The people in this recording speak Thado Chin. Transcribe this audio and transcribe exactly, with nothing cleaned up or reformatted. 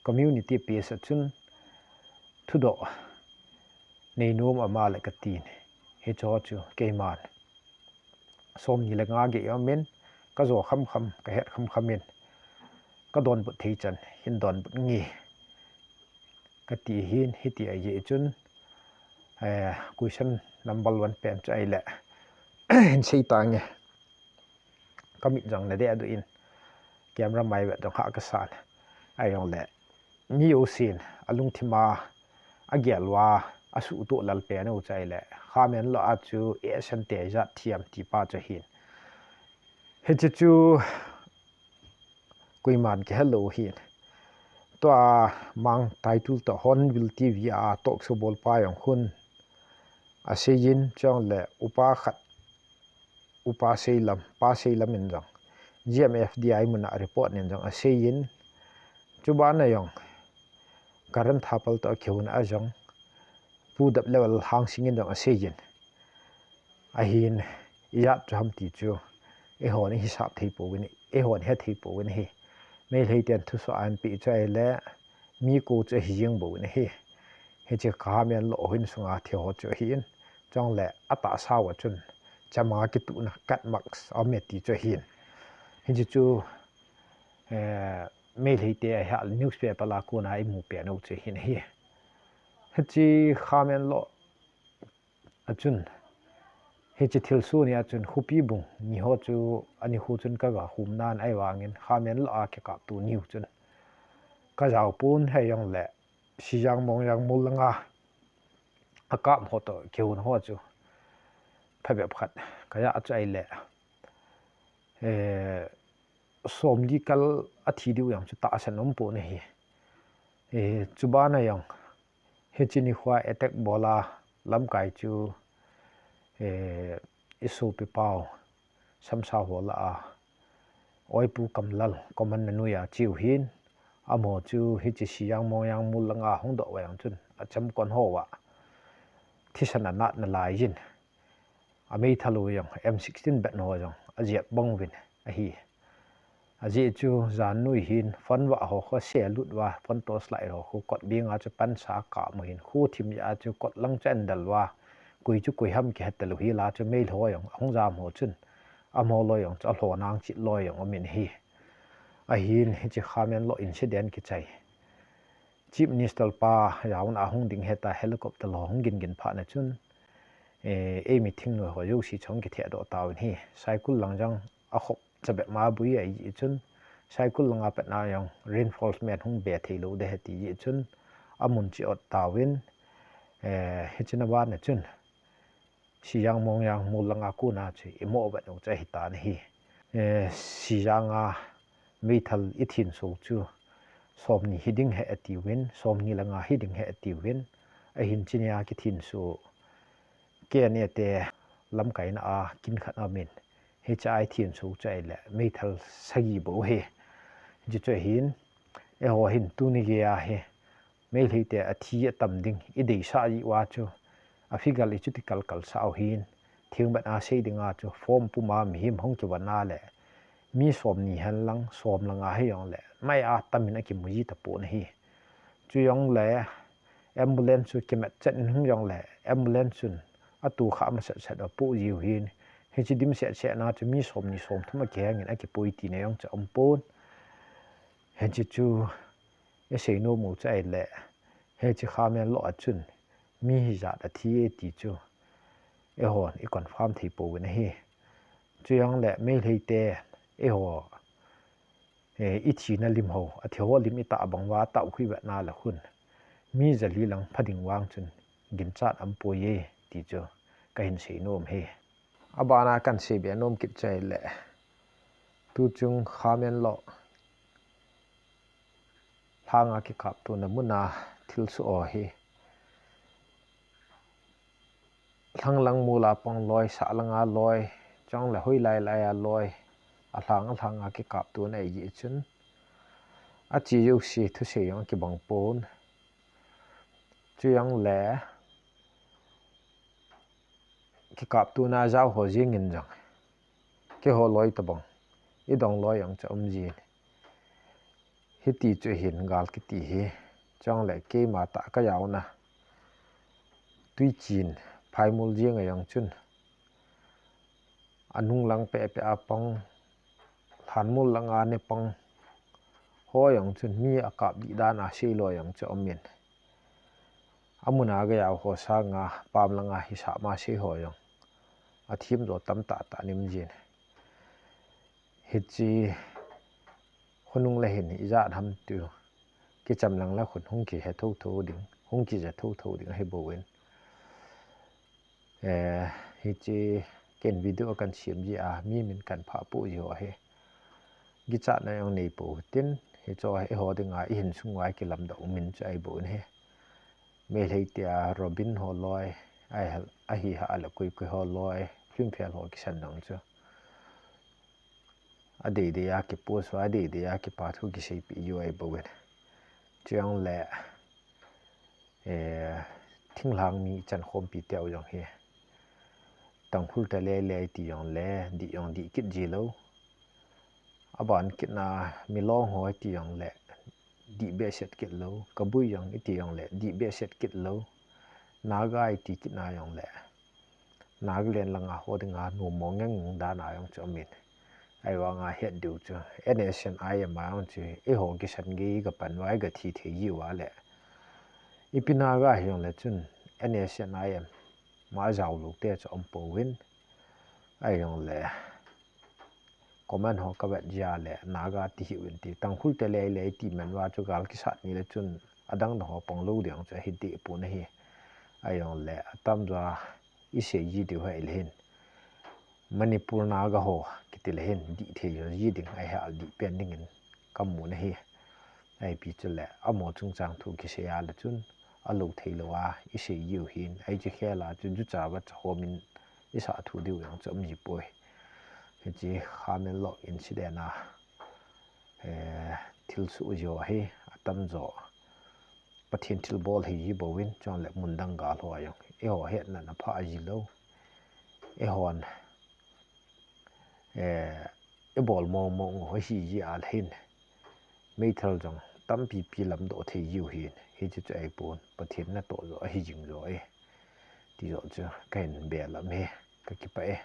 community page a chun thudoh neinom ama le katin, hicho chu keiman somni le nga gei aumin, kajo khamkham, kahet khamkham in, kadonbut thei chan hin donbut nge kati hin, hiti ahi chun, eh, question number one pen chu ahile, hin sei tange. Kamit jong nadeh duh in, camera mai vet jong ha kasan. Ahijongle, mi jousen alungthima agel uva asuhtoh lal pen u chu ahile, Khamenlok a chu Asian te ijat thiam ti pa chu ahin. Hiche chu koiman kihelou ahin. Tua mang title toh Hornbill T V a talk show bolpa jong khun aseiyin, chule upa khat, Upa Seilam, Pa Seilam in jong G M F D I mun a report nin jong aseiyin, chubana jong Karen Thapal toh akihon a jong Pu Dapleval Hangsing in jong aseiyin. Ahin, ijat chu ham ti chu eihon ihisap thei pouvin, eihon ihet thei pouvin ahi. Meitei ten thusoh ahinpeh chu ahile, mi ko chu ahi jeng bouvin ahi. Hiche Khamenlok houin sunga thi ho chu ahin, chule atahsa uva chun chama kituhna cut marks aume ti chu ahin. Hiche chu, eh, Meitei te ahile newspaper a kona imu pen u chu ahin ahi. Hiche Khamenlok a chun, hiche thilsoh ni a chun khopibung ni ho chu, anikho chun kaga khum nan ahivangin Khamenlok a kikapto niu chun kajao pon, ahijongle Sijang Mongjang mol langa akap ho toh kihon ho chu phabep khat kaja chu ahile, eh, somli kal athi diu jong chu tahsan umpon ahi. Eh, chubana jong hiche nikhoa attack bola lamkai chu, eh, isopi pau Samsa ho lah a Oipu Kamlal command noiya cheu hin, amaho chu hiche Sijang Mongjang mol langa hungdoh uva jong chun achamkon hoa thisan anat nalaiyin, ameithal u jong M sixteen bat ho jong ajep bang uvin ahi. Ajeh chu jannoi hin phone vah ho khu aselut uva, phone torchlight ho khu kot benga chu pansa akap u hin, kho thim jeh a chu kot lang chu ahin del uva, koi chu koi ham kihetalou hila chu Meitei ho jong ahung jam ho chun, amaho loi jong chu alhonang cheh loi jong aumin ahi. Ahin hiche Khamenlok incident kichai Chief Minister pa jaona ahung ding heta helicopter ho hung gingin phatna chun, eh, eimi thingnoi ho jouse chu hung kithehdoh tauvin ahi. Saikul lang jong akhop chabep ma bui ahi chun, Saikul langa patna jong reinforcement hung be theilou ding ahi ti jeh chun, amun cheh ot tauvin, eh, hiche na bana chun Sijang Mongjang mol langa kona chu imoh vet u chu ahitan ahi. Eh, Sijang a meithal ithinso chu somni hiding ahi atiuvin, somni le nga hiding ahi atiuvin, ahin chunia kithinso K N A te lamkaina a kin khat aumin, hiche a ithinso chu ahile meithal sagi bou ahi. Hiche chu ahin, eiho hin tuni geiya hi Meitei te athi atam ding ideisah jeh uva chu, a figure ichuti kalkal sah u hin, thengbat a sei dinga chu form puma mihem hung kivon a le mi somni henlang som le nga hijongle maiya tamin akimu ji tapon ahi. Chujongle ambulance chu kimat chet in hung jongle ambulance chun atukha masat sat apoh jiu hin, hiche dimset set na chu mi somni somthum akihengin akipui tina jong chu aumpon. Hiche chu iseinom u chu ahile, hiche Khamenlok a chun mi hijat athi e ti chu eihon iconfirm thei pouvin ahi. Chujongle Meitei te eiho, eh, ithina lim ho, athi ho lim itah bang uva tah u khu ivetna le khun, mi jali lang pha ding vang chun ginchat aumpoi e ti chu kahin seinom ahi. Abana kahin seibe nom kit chu ahile, tuchung Khamenlok lhanga kikaptona muna thilsoh ho hi, lhanglang mola pang loi, sahlanga loi, chujongle hoilai laiya loi, alhang alhanga kikaptona ahi jeh chun, ache jouse thusei jong akibang pon. Chujongle kikaptona jao ho jengin jong, keiho loi tobang idong loi jong chu aum jin, Hiti chu hin gal kiti hi. Chuleh keima tah kajaona Tuichin, Phaimol jeng a jong chun anung lang pehpeh a pang, Lhanmol lang a ne pang ho jong chun mi akap dih dan a seilou jong chu aumin. Amun a gei a ho sanga pam lang a hisah ma sei ho jong athem jo tamtah tah aumin jin. Hiche khonung le hin ijat ham ti kicham lang le khun hung kihe thotho ding, hung kije thotho ding ahi bouvin. Eh, hiche ken video kan siam ji a mi min kan phah pou ji ho ahi. Kichatna jong nei pou tin, hiche eiho dinga ihin sung uva kilamdoh u min chu ahi bouvin ahi. Meitei tia Robin ho loi, ahi, ahi ha le koi koi ho loi, film fel ho kisan dong chu. Adei dei a kipost uva, adei dei a kipa thu kiseipeh u ahi bouvin. Chuleh, eh, thinglhang mi chan khompi teu jong hi. Tangkhul te lele ti jongle, dih jong dih kit ji lou. Aban kitna Milong ho ti jongle, dih behseh kit lou. Kabui jong iti jongle, dih behseh kit lou. Naga iti kitna jongle, Nagaland langa ho dinga numo ngeng dan a jong chu aumin. Ahivanga het diu chu, N S C N I M a jong chu, eiho kisan gei kapan uva, kathi thei ji uva le. Ipi Naga hijongle chun, N S C N I M ma jao lou te chu aum pouvin. Ahijongle, comment ho kavet jia le, Naga ti hiuvin ti, Tangkhul te lele ti man uva chu gal kisat ni le chun, adang dang ho pang lou ding chu ahi deh pon ahi. Ahijongle, atam jo a isei ji diu hile hin, Manipur Naga ho kiti le hin, dih thei jo ji ding, ahi al dih pen dingin kamu ahi. Ahipi chule, amaho chungchang thu kisei a le chun, alou thei lou a isei jiu hin, ahi chu khel a chu jucha vacha ho min isah thu diu jong chu aum ji poi. Hiche Khamenlok incident a, eh, thilsoh jo hi atam jo Pathen thilbol hi ji bouvin, chuleh mun dang gal ho a jong eiho hetna na pha ji lou. Eihon, eh, ibol mong mong u hi ji a le hin, meithal jong tampi pi lamdoh thei jiu hin, hiche chu ahi pon, Pathen natoh jo ahi jing jo e. Ti jo chu kahin be lam hi, kakipah e.